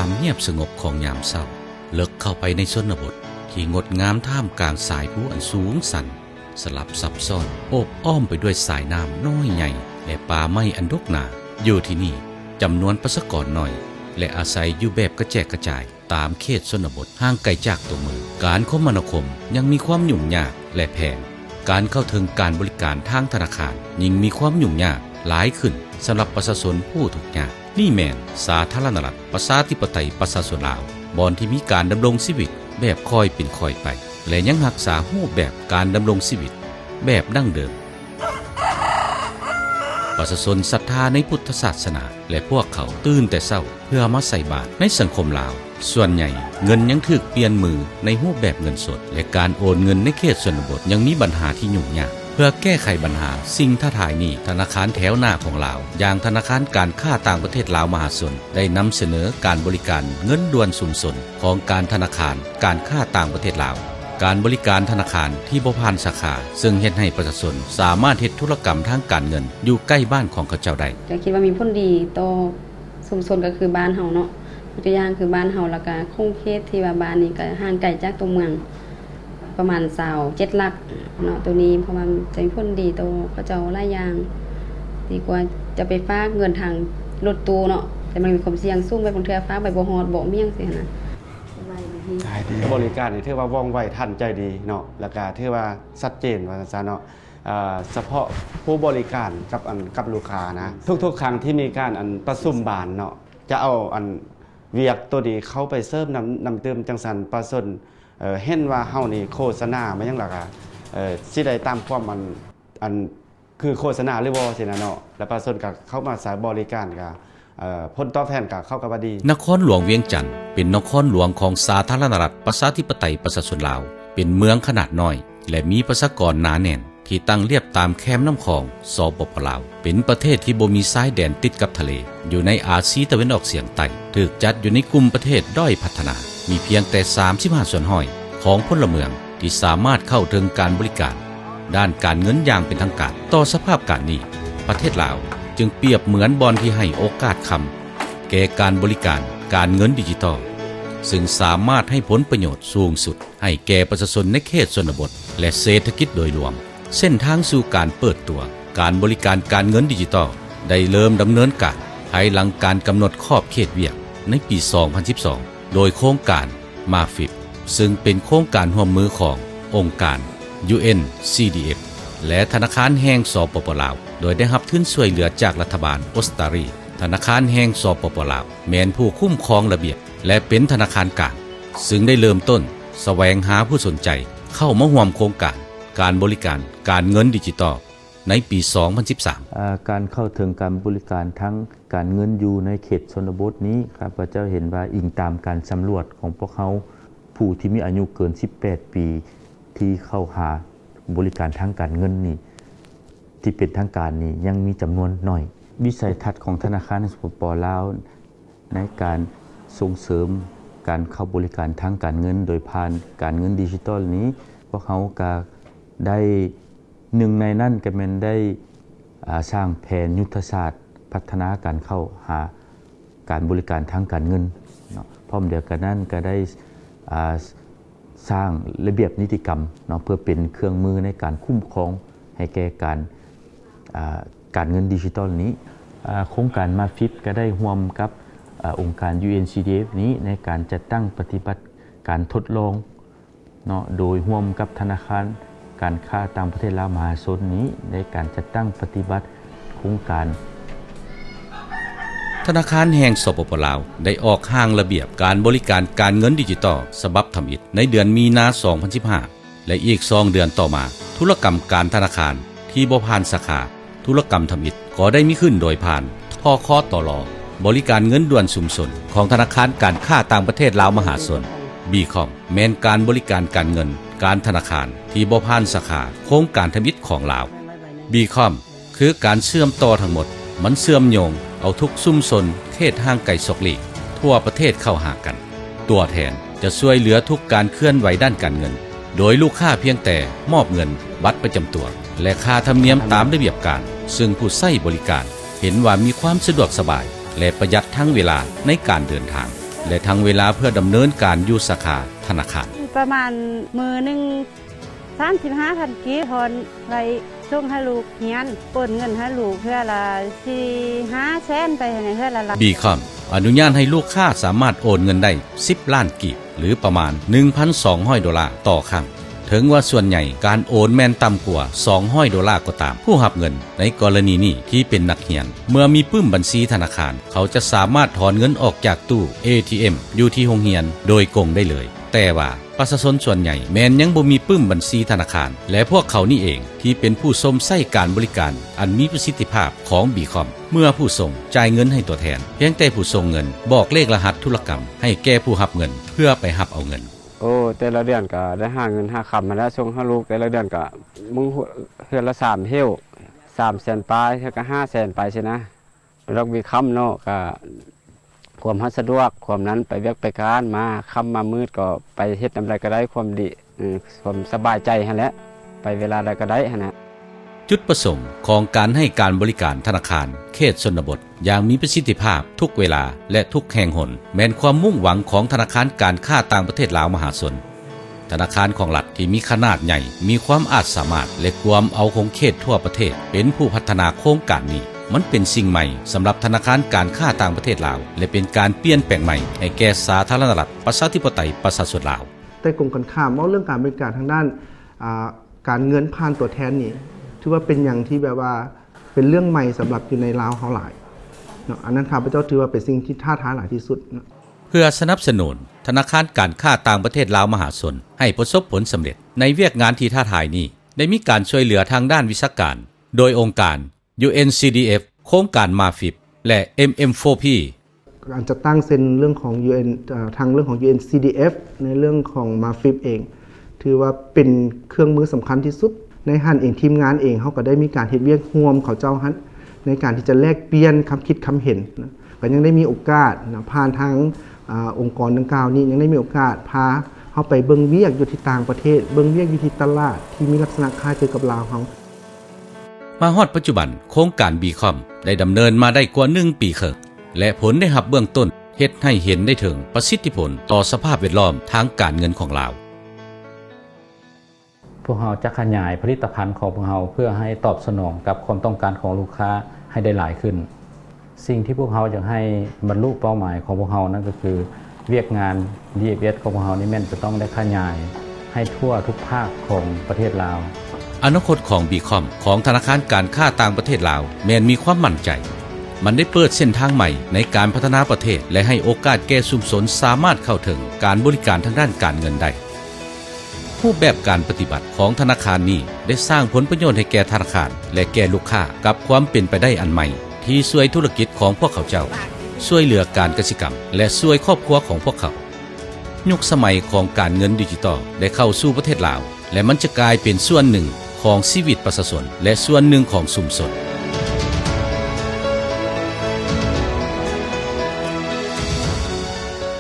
າມຮຽບສະຫງົບຂອງຍາມເຊົ້າ, ເລິກເຂົ້າໄປໃນຊົນນະບົດທີ່ງົດງາມທ່າມກາງສາຍພູອັນສູງຊັນ, ສະຫຼັບຊັບຊ້ອນ, ໂອບອ້ອມໄປດ້ວຍສາຍນ້ຳນ້ອຍໃຫຍ່ ແລະ ປ່າໄມ້ອັນດົກໜາ. ຢູ່ທີ່ນີ້, ຈຳນວນປະຊາກອນໜ້ອຍ ແລະ ອາໄສຢູ່ແບບກະແຈກກະຈາຍ ຕາມເຂດຊົນນະບົດຫ່າງໄກຈາກຕົວເມືອງ. ການຄົມມະນາຄົມຍັງມີຄວາມຫຍຸ້ງຍາກ ແລະ ແພງ. ການເຂົ້າເຖິງການບໍລິການທາງທະນາຄານຍິ່ງມີຄວາມຫຍຸ້ງຍາກຫຼາຍຂຶ້ນສຳລັບປະຊາຊົນຜູ້ທຸກຍາກ. ນີ້ແມ່ນສາທາລະນະລັດ ປະຊາທິປະໄຕ ປະຊາຊົນລາວ, ບ່ອນທີ່ມີການດຳລົງຊີວິດແບບຄ່ອຍເປັນຄ່ອຍໄປ ແລະ ຍັງຮັກສາຮູບແບບການດຳລົງຊີວິດແບບດັ້ງເດີມ. ປະຊາຊົນສັດທາໃນພຸດທະສາສະໜາ ແລະ ພວກເຂົາຕື່ນແຕ່ເຊົ້າເພື່ອມາໃສ່ບາດ. ໃນສັງຄົມລາວສ່ວນໃຫຍ່, ເງິນຍັງຖືກປ່ຽນມືໃນຮູບແບບເງິນສົດ ແລະ ການໂອນເງິນໃນເຂດຊົນນະບົດຍັງມີບັນຫາທີ່ຫຍຸ້ງຍາກ. ເພື່ອແກ້ໄຂບັນຫາສິ່ງທ້າທາຍນີ້, ທະນາຄານແຖວໜ້າຂອງລາວ ຢ່າງທະນາຄານການຄ້າຕ່າງປະເທດລາວມະຫາຊົນ ໄດ້ນຳສະເໜີການບໍລິການເງິນດ່ວນຊຸມຊົນ ຂອງການທະນາຄານການຄ້າຕ່າງປະເທດລາວ, ການບໍລິການທະນາຄານທີ່ບໍ່ຜ່ານສາຂາ, ເຊິ່ງເຮັດໃຫ້ປະຊາຊົນສາມາດເຮັດທຸລະກຳທາງການເງິນຢູ່ໃກ້ບ້ານຂອງເຂົາເຈົ້າໄດ້. ກໍຄິດວ່າມີຜົນດີຕໍ່ຊຸມຊົນ ກໍຄືບ້ານເຮົາເນາະ, ຍົກຕົວຢ່າງຄືບ້ານເຮົາ ແລ້ວກໍຂົງເຂດທີ່ວ່າບ້ານນີ້ກໍຫ່າງໄກຈາກຕົວເມືອງ ປະມານຊາວເຈັດຫຼັກເນາະ ໂຕນີ້ ເພາະວ່າຈະມີຜົນດີຕໍ່ເຂົາເຈົ້າຫຼາຍຢ່າງ ດີກວ່າຈະໄປຝາກເງິນທາງລົດຕູ້ເນາະ ແຕ່ມັນມີຄວາມສ່ຽງສູງ ແບບບາງເທື່ອຝາກໄປບໍ່ຮອດ ບໍ່ມີຫຍັງຊີ້ຫັ້ນນະ. ສະບາຍດີ. ບໍລິການນີ້ຖືວ່າວ່ອງໄວທັນໃຈດີເນາະ ແລ້ວກະຖືວ່າຊັດເຈນວ່າຊັ້ນຊະເນາະ. ເອີ ສະເພາະຜູ້ບໍລິການກັບ ອັນ ກັບລູກຄ້ານະ ທຸກໆຄັ້ງທີ່ມີການ ອັນ ປະຊຸມບ້ານເນາະ ຈະເອົາ ອັນ ວຽກໂຕນີ້ເຂົ້າໄປເສີມນ້ຳ ນ້ຳດື່ມຈັ່ງຊັ້ນ ປະຊາຊົນ ເອີ ເຫັນວ່າເຮົານີ້ໂຄສະນາມາຫຍັງ ແລ້ວກະ ເອີ ຊິໄດ້ຕາມຄວາມ ອັນ ອັນ ຄືໂຄສະນາຫຼືບໍ່ຊີ້ນະເນາະ ແລ້ວປະຊາຊົນກໍເຂົ້າມາໃຊ້ບໍລິການ ກໍ ເອີ ຜົນຕອບແທນກໍເຂົາກໍວ່າດີ. ນະຄອນຫຼວງວຽງຈັນ ເປັນນະຄອນຫຼວງຂອງສາທາລະນະລັດ ປະຊາທິປະໄຕ ປະຊາຊົນລາວ, ເປັນເມືອງຂະໜາດນ້ອຍ ແລະ ມີປະຊາກອນໜາແໜ້ນ ທີ່ຕັ້ງລຽບຕາມແຄມນ້ຳຂອງ ສປປ ລາວ, ເປັນປະເທດທີ່ບໍ່ມີຊາຍແດນຕິດກັບທະເລ ຢູ່ໃນອາຊີຕາເວັນອອກສຽງໃຕ້, ຖືກຈັດຢູ່ໃນກຸ່ມປະເທດດ້ອຍພັດທະນາ, ມີພຽງແຕ່ສາມສິບຫ້າສ່ວນຮ້ອຍຂອງພົນລະເມືອງທີ່ສາມາດເຂົ້າເຖິງການບໍລິການດ້ານການເງິນຢ່າງເປັນທາງການ. ຕໍ່ສະພາບການນີ້, ປະເທດລາວຈຶ່ງປຽບເໝືອນບ່ອນທີ່ໃຫ້ໂອກາດຄ້ຳແກ່ການບໍລິການການເງິນດິຈິຕອນ, ເຊິ່ງສາມາດໃຫ້ຜົນປະໂຫຍດສູງສຸດ ໃຫ້ແກ່ປະຊາຊົນໃນເຂດຊົນນະບົດ ແລະ ເສດຖະກິດໂດຍລວມ. ເສັ້ນທາງສູ່ການເປີດຕົວການບໍລິການການເງິນດິຈິຕອນ ໄດ້ເລີ່ມດຳເນີນການພາຍຫຼັງການກຳນົດຂອບເຂດວຽກໃນປີສອງພັນສິບສອງ ໂດຍໂຄງການ ມາຟິບ ເຊິ່ງເປັນໂຄງການຮ່ວມມືຂອງອົງການ ຢູເອັນ ຊີດີເອັຟ ແລະ ທະນາຄານແຫ່ງ ສປປ ລາວ ໂດຍໄດ້ຮັບທຶນຊ່ວຍເຫຼືອຈາກລັດຖະບານອົດສະຕາລີ. ທະນາຄານແຫ່ງ ສປປ ລາວ ແມ່ນຜູ້ຄຸ້ມຄອງລະບຽບ ແລະ ເປັນທະນາຄານກາງ, ເຊິ່ງໄດ້ເລີ່ມຕົ້ນສະແຫວງຫາຜູ້ສົນໃຈເຂົ້າມາຮ່ວມໂຄງການການບໍລິການການເງິນດິຈິຕອນໃນປີສອງພັນສິບສາມ. ເອີ ການເຂົ້າເຖິງການບໍລິການທາງການເງິນຢູ່ໃນເຂດຊົນນະບົດນີ້, ຂ້າພະເຈົ້າເຫັນວ່າ ອີງຕາມການສຳຫຼວດຂອງພວກເຮົາ, ຜູ້ທີ່ມີອາຍຸເກີນສິບແປດປີ ທີ່ເຂົ້າຫາບໍລິການທາງການເງິນນີ້ ທີ່ເປັນທາງການນີ້ ຍັງມີຈຳນວນໜ້ອຍ. ວິໄສທັດຂອງທະນາຄານ ສປປ ລາວ ໃນການສົ່ງເສີມການເຂົ້າບໍລິການທາງການເງິນໂດຍຜ່ານການເງິນດິຈິຕອນນີ້, ພວກເຮົາກະໄດ້ ໜຶ່ງໃນນັ້ນກະແມ່ນໄດ້ ອາ ສ້າງແຜນຍຸດທະສາດພັດທະນາການເຂົ້າຫາການບໍລິການທາງການເງິນເນາະ. ພ້ອມດຽວກັນນັ້ນກະໄດ້ ອາ ສ້າງລະບຽບນິຕິກຳເນາະ ເພື່ອເປັນເຄື່ອງມືໃນການຄຸ້ມຄອງໃຫ້ແກ່ການ ອາ ການເງິນດິຈິຕອນນີ້. ອາ ໂຄງການ ມາຟິບ ກໍໄດ້ຮ່ວມກັບ ອາ ອົງການ ຢູເອັນຊີດີເອັຟ ນີ້ ໃນການຈັດຕັ້ງປະຕິບັດການທົດລອງເນາະ ໂດຍຮ່ວມກັບທະນາຄານການຄ້າຕ່າງປະເທດລາວມະຫາຊົນນີ້ ໃນການຈັດຕັ້ງປະຕິບັດໂຄງການ. ທະນາຄານແຫ່ງ ສປປ ລາວ ໄດ້ອອກຮ່າງລະບຽບການບໍລິການການເງິນດິຈິຕອນສະບັບທຳອິດໃນເດືອນມີນາ ສອງພັນສິບຫ້າ ແລະ ອີກສອງເດືອນຕໍ່ມາ, ທຸລະກຳການທະນາຄານທີ່ບໍ່ຜ່ານສາຂາ ທຸລະກຳທຳອິດກໍໄດ້ມີຂຶ້ນໂດຍຜ່ານ ທຄຕລ, ບໍລິການເງິນດ່ວນຊຸມຊົນຂອງທະນາຄານການຄ້າຕ່າງປະເທດລາວມະຫາຊົນ. ບີຄອມ ແມ່ນການບໍລິການການເງິນການທະນາຄານທີ່ບໍ່ຜ່ານສາຂາ ໂຄງການທຳອິດຂອງລາວ. ບີຄອມ ຄືການເຊື່ອມຕໍ່ທັງໝົດ, ມັນເຊື່ອມໂຍງເອົາທຸກຊຸມຊົນເຂດຫ່າງໄກສອກຫຼີກທົ່ວປະເທດເຂົ້າຫາກັນ. ຕົວແທນຈະຊ່ວຍເຫຼືອທຸກການເຄື່ອນໄຫວດ້ານການເງິນ, ໂດຍລູກຄ້າພຽງແຕ່ມອບເງິນ, ບັດປະຈຳຕົວ ແລະ ຄ່າທຳນຽມຕາມລະບຽບການ, ເຊິ່ງຜູ້ໃຊ້ບໍລິການເຫັນວ່າມີຄວາມສະດວກສະບາຍ ແລະ ປະຢັດທັງເວລາໃນການເດີນທາງ. ແລະທັງເວລາເພື່ອດຳເນີນການຢູ່ສາຂາທະນາຄານ. ປະມານມື້ໜຶ່ງສາມສິບຫ້າພັນກີບ ຖອນໄວ້ສົ່ງໃຫ້ລູກຮຽນ, ໂອນເງິນໃຫ້ລູກເທື່ອລະສີ່ຫ້າແສນໄປຫັ້ນແຫຼະ ເທື່ອລະລ້ານ. ບີຄອມອະນຸຍາດໃຫ້ລູກຄ້າສາມາດໂອນເງິນໄດ້ສິບລ້ານກີບ ຫຼືປະມານໜຶ່ງພັນສອງຮ້ອຍໂດລາຕໍ່ຄັ້ງ. ເຖິງວ່າສ່ວນໃຫຍ່ການໂອນແມ່ນຕ່ຳກວ່າສອງຮ້ອຍໂດລາກໍຕາມ, ຜູ້ຮັບເງິນໃນກໍລະນີນີ້ທີ່ເປັນນັກຮຽນ ເມື່ອມີປຶ້ມບັນຊີທະນາຄານ, ເຂົາຈະສາມາດຖອນເງິນອອກຈາກຕູ້ ເອທີເອັມ ຢູ່ທີ່ໂຮງຮຽນໂດຍກົງໄດ້ເລີຍ. ແຕ່ວ່າປະຊາຊົນສ່ວນໃຫຍ່ແມ່ນຍັງບໍ່ມີປຶ້ມບັນຊີທະນາຄານ ແລະພວກເຂົານີ້ເອງທີ່ເປັນຜູ້ຊົມໃຊ້ການບໍລິການອັນມີປະສິດທິພາບຂອງບີຄອມ. ເມື່ອຜູ້ສົ່ງຈ່າຍເງິນໃຫ້ຕົວແທນ, ພຽງແຕ່ຜູ້ສົ່ງເງິນບອກເລກລະຫັດທຸລະກຳໃຫ້ແກ່ຜູ້ຮັບເງິນເພື່ອໄປຮັບເອົາເງິນ. ໂອ້ ແຕ່ລະເດືອນກໍໄດ້ຫາເງິນຫາຄຳຫັ້ນແຫຼະ ສົ່ງໃຫ້ລູກ ແຕ່ລະເດືອນກໍມື້ເທື່ອລະສາມເຮົ້ວ ສາມແສນປາຍ ເທື່ອກໍຫ້າແສນປາຍຊີ້ນະ. ດອກບີຄອມເນາະ ກໍຄວາມສະດວກ ຄວາມນັ້ນ ໄປວຽກໄປການ ມາຄ່ຳມາມືດກໍໄປເຮັດນຳໃດກໍໄດ້ ຄວາມດີ ຄວາມສະບາຍໃຈຫັ້ນແຫຼະ ໄປເວລາໃດກໍໄດ້ຫັ້ນນະ. ຈຸດປະສົງຂອງການໃຫ້ການບໍລິການທະນາຄານເຂດຊົນນະບົດ ຢ່າງມີປະສິດທິພາບທຸກເວລາ ແລະ ທຸກແຫ່ງຫົນ ແມ່ນຄວາມມຸ່ງຫວັງຂອງທະນາຄານການຄ້າຕ່າງປະເທດລາວມະຫາຊົນ. ທະນາຄານຂອງລັດທີ່ມີຂະໜາດໃຫຍ່, ມີຄວາມອາດສາມາດ ແລະ ກວມເອົາຂົງເຂດທົ່ວປະເທດ ເປັນຜູ້ພັດທະນາໂຄງການນີ້. ມັນເປັນສິ່ງໃໝ່ສຳລັບທະນາຄານການຄ້າຕ່າງປະເທດລາວ ແລະ ເປັນການປ່ຽນແປງໃໝ່ໃຫ້ແກ່ສາທາລະນະລັດ ປະຊາທິປະໄຕ ປະຊາຊົນລາວ. ແຕ່ກົງກັນຂ້າມ ເວົ້າເລື່ອງການບໍລິການທາງດ້ານ ອ່າ ການເງິນຜ່ານຕົວແທນນີ້ ຖືວ່າເປັນຫຍັງທີ່ແບບວ່າເປັນເລື່ອງໃໝ່ສຳລັບຢູ່ໃນລາວເຮົາຫຼາຍເນາະ. ອັນນັ້ນຂ້າພະເຈົ້າຖືວ່າເປັນສິ່ງທີ່ທ້າທາຍຫຼາຍທີ່ສຸດເນາະ. ເພື່ອສະໜັບສະໜູນທະນາຄານການຄ້າຕ່າງປະເທດລາວມະຫາຊົນໃຫ້ປະສົບຜົນສຳເລັດໃນວຽກງານທີ່ທ້າທາຍນີ້, ໄດ້ມີການຊ່ວຍເຫຼືອທາງດ້ານວິຊາການ ໂດຍອົງການ ຢູເອັນຊີດີເອັຟ, ໂຄງການມາຟິບ ແລະ ເອັມເອັມໂຟພີ. ການຈັດຕັ້ງເຊັ່ນເລື່ອງຂອງ ຢູເອັນ ເອີ ທາງເລື່ອງຂອງ ຢູເອັນຊີດີເອັຟ ໃນເລື່ອງຂອງມາຟິບເອງ ຖືວ່າເປັນເຄື່ອງມືສຳຄັນທີ່ສຸດ. ໃນຫັ້ນເອງ ທີມງານເອງ ເຮົາກໍໄດ້ມີການເຮັດວຽກຮ່ວມເຂົາເຈົ້າຫັ້ນ ໃນການທີ່ຈະແລກປ່ຽນຄຳຄິດຄຳເຫັນນະ. ກໍຍັງໄດ້ມີໂອກາດນະ ຜ່ານທາງ ອາ ອົງກອນດັ່ງກ່າວນີ້ ຍັງໄດ້ມີໂອກາດພາເຮົາໄປເບິ່ງວຽກຢູ່ທີ່ຕ່າງປະເທດ, ເບິ່ງວຽກຢູ່ທີ່ຕະຫຼາດທີ່ມີລັກສະນະຄ້າຍຄືກັບລາວເຮົາ. ມາຮອດປັດຈຸບັນ, ໂຄງການບີຄອມໄດ້ດຳເນີນມາໄດ້ກວ່າໜຶ່ງປີເຄິ່ງ ແລະ ຜົນໄດ້ຮັບເບື້ອງຕົ້ນເຮັດໃຫ້ເຫັນໄດ້ເຖິງປະສິດທິຜົນຕໍ່ສະພາບແວດລ້ອມທາງການເງິນຂອງລາວ. ພວກເຮົາຈະຂະຫຍາຍຜະລິດຕະພັນຂອງພວກເຮົາ ເພື່ອໃຫ້ຕອບສະໜອງກັບຄວາມຕ້ອງການຂອງລູກຄ້າໃຫ້ໄດ້ຫຼາຍຂຶ້ນ. ສິ່ງທີ່ພວກເຮົາຢາກໃຫ້ບັນລຸເປົ້າໝາຍຂອງພວກເຮົານັ້ນກໍຄື ວຽກງານ ດີເອັຟເອັສ ຂອງພວກເຮົານີ້ແມ່ນຈະຕ້ອງໄດ້ຂະຫຍາຍໃຫ້ທົ່ວທຸກພາກຂອງປະເທດລາວ. ອະນາຄົດຂອງບີຄອມ ຂອງທະນາຄານການຄ້າຕ່າງປະເທດລາວ ແມ່ນມີຄວາມໝັ້ນໃຈ. ມັນໄດ້ເປີດເສັ້ນທາງໃໝ່ໃນການພັດທະນາປະເທດ ແລະ ໃຫ້ໂອກາດແກ່ຊຸມຊົນສາມາດເຂົ້າເຖິງການບໍລິການທາງດ້ານການເງິນໄດ້. ຮູບແບບການປະຕິບັດຂອງທະນາຄານນີ້ ໄດ້ສ້າງຜົນປະໂຫຍດໃຫ້ແກ່ທະນາຄານ ແລະ ແກ່ລູກຄ້າ ກັບຄວາມເປັນໄປໄດ້ອັນໃໝ່ ທີ່ຊ່ວຍທຸລະກິດຂອງພວກເຂົາເຈົ້າ, ຊ່ວຍເຫຼືອການກະສິກຳ ແລະ ຊ່ວຍຄອບຄົວຂອງພວກເຂົາ. ຍຸກສະໄໝຂອງການເງິນດິຈິຕອນໄດ້ເຂົ້າສູ່ປະເທດລາວ ແລະ ມັນຈະກາຍເປັນສ່ວນໜຶ່ງຂອງຊີວິດປະຊາຊົນ ແລະ ສ່ວນໜຶ່ງຂອງຊຸມຊົນ.